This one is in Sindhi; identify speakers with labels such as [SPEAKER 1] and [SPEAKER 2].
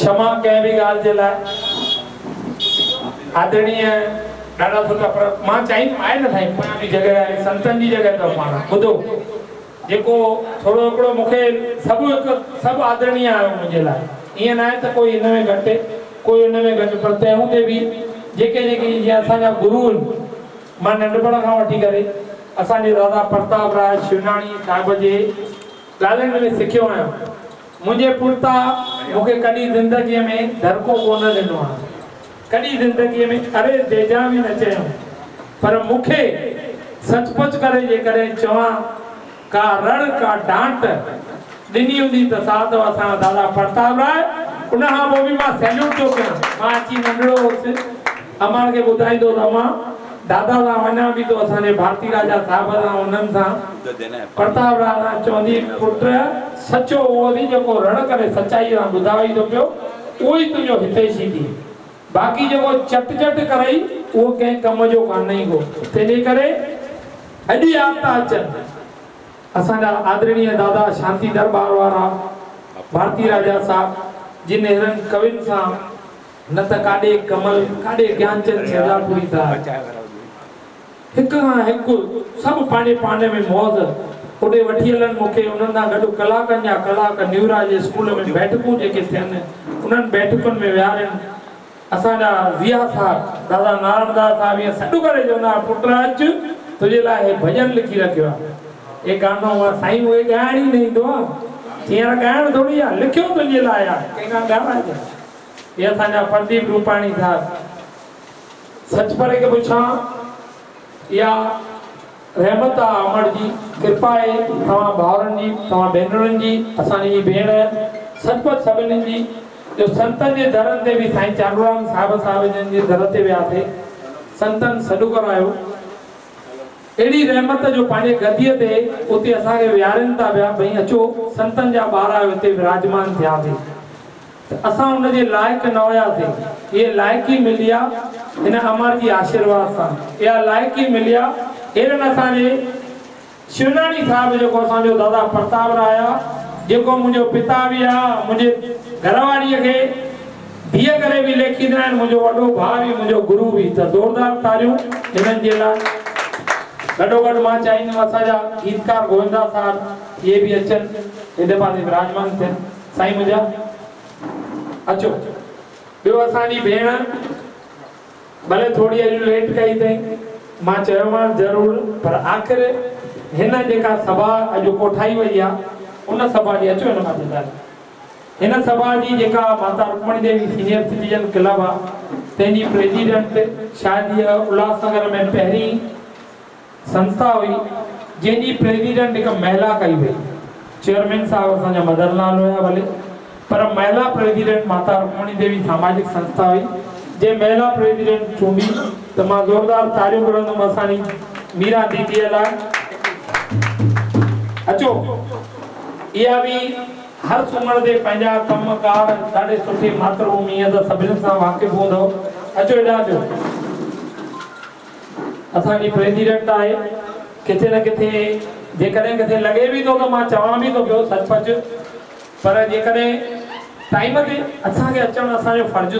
[SPEAKER 1] ڇما ڪنهن به ڳالهه جي لاء آدرڻيه ڏاڍا سٺا پر مان چاهيندم آهي نه سائين پويان به جڳهه آهي سنتن جي جڳهه اٿو پاڻ ٻڌو جيڪو ٿورو هڪڙو مون کي سڀ هڪ سڀ آدرڻيه آهيو منهنجي لاء ائين ناهي ته ڪوئي هن ۾ گهٽ ڪوئي ان ۾ گهٽ پر تنهن هوندي به جيڪي جيڪي جيئن اسان جا گرو آهن مان ننڍپڻ کان وٺي ڪري اسان جي دادا پرتاب راء شيوناڻي صاحب جي ڳالهين ۾ سکيو آهيان. منهنجي پرتا مون کي ڪڏهن زندگيء ۾ ڌرڪو ڪونه ڏنو آهي. ڪڏهن زندگيء ۾ اري ديجان به نه چيو. پر مون کي سچ پچ ڪري جيڪڏهن چوان ڪا رڙ ڪا ڊانٽ ڏني هوندي ته سا اٿو اسان جو دادا پرتاب راء. ان کان پوء به مان سيليوٽ ٿو ڪيان. مان اچي ننڍڙو هوس. امان کي ٻڌائيندو ته امان دادا سان وڃان به ٿو اسان جي ڀارتي راجا صاحب سان انهن سان پرتاب راء سان چوندي پٽ سچو اهو ٿي جيڪو رڙ ڪري سچائيء سان ٻڌاوئي ٿو پيو اهو ئي تنهنجو هتيشي ٿي باقي جيڪو چٽ چٽ ڪرئي اهو ڪنهن ڪم جو ڪانهي ڪو تنهنجي ڪري اڄ ياد ٿا اچن اسان جا آدرڻيه دادا شانتي درٻار وارا ڀارتي راجا صاحب جن اهڙن ڪوين سان نه ته ڪاڏي ڪمل، ڪاڏي گيانچند شهزادپوري صاحب. هڪ کان هڪ سڀ پنهنجي پاڻ ۾ موز. اوڏي وٺي هلن مون کي انهن سان گڏ ڪلاڪن جا ڪلاڪ نيوراج اسڪول ۾ بيٺڪون جيڪي ٿين انهن بيٺڪن ۾ ويهارين. اسان جا ضياء صاحب، دادا نارائڻ داس صاحب ائين سڏ ڪري چوندا هئا پٽ اچ تنهنجي لاء هي ڀڄن لکي رکيو آهي. هي گانو آ سائين مون کي ڳائڻ ئي نه ايندو آ. چيائين يار ڳائڻ ٿوري آ لکيو تنهنجي لاء آ ڪنهن کان ڳارائجان. هي اسان جا پرديپ روپاڻي صاحب سچ پري کي پڇان اها رحمت آ امڙ جي ڪرپا آهي توهان ڀائرن جي توهان ڀينرن جي اسان جي ڀيڻ سچ پچ سڀني جي جو سنتن جي درن تي به سائين چانڊورام صاحب صاحب جن جي در تي وياسي سنتن سڏ ڪرايو اهڙي رحمت جو پنهنجي گديء تي اتي اسان کي ويهارين ٿا پيا ڀئي اچو سنتن جا ٻار آهيو هتي وراجمان ٿياسي ته اسان ان جي لائق نه هياسين. هيء لائقي ملي آ هن امڙ جي آشيرواد سان. اها لائقي ملي آ هيرن اسان جي شيوناڻي صاحب جيڪو اسان جو دادا پرتاب راء آ، جيڪو منهنجو پتا به آ، منهنجي گهر واريء کي ڌيء ڪري به ليکيندا آهن، منهنجو وڏو ڀاء به منهنجو گرو به ته زوردار تاريون هنن جي لاء. گڏوگڏ مان چاهيندم اسان جا گيتڪار گووندا صاحب اهي به اچن هن پاسي وراجمان ٿين. سائين منهنجا اچو. ٻيو اسان جي ڀيڻ ڀلي ٿوري اڄ ليٽ ڪئي اٿئي مان چيومانس ضرور پر آخر هن جيڪا سڀا اڄ ڪوٺائي وئي آ ان سڀا جي اچو هن پاسي سائين هن سڀا جي جيڪا Mata Rukmani Devi senior citizen club آ تنهن جي پريزيڊنٽ شايد هيء الهاس نگر ۾ پهرين سنسٿا هئي، جنهن جي پريزيڊنٽ هڪ مهلا ڪئي وئي. چيئرمين صاحب اسان جا مدن لال هيا ڀلي، پر مهلا پريزيڊنٽ ماتا رڪمڻي ديوي ساماجڪ سنسٿا هئي، جنهن مهلا پريزيڊنٽ چونڊي ته مان زوردار تاڙيون گهرندم اسان جي ميرا ديديء لاء. اچو، اها به هر سومر تي پنهنجا ڪم ڪار ڏاڍي سٺي ماتر ڀوميء ته سڀني سان واقف هوندؤ. اچو هيڏانهن اچو. اسان جي پريزيڊنٽ آهي ڪٿي نه ڪٿي جيڪڏهن ڪٿي لڳي به ٿو ته مان چوان به ٿو پيو سچ پچ پر جيڪڏهن ٽائيم تي اسان کي اچڻ اسان جو فرض.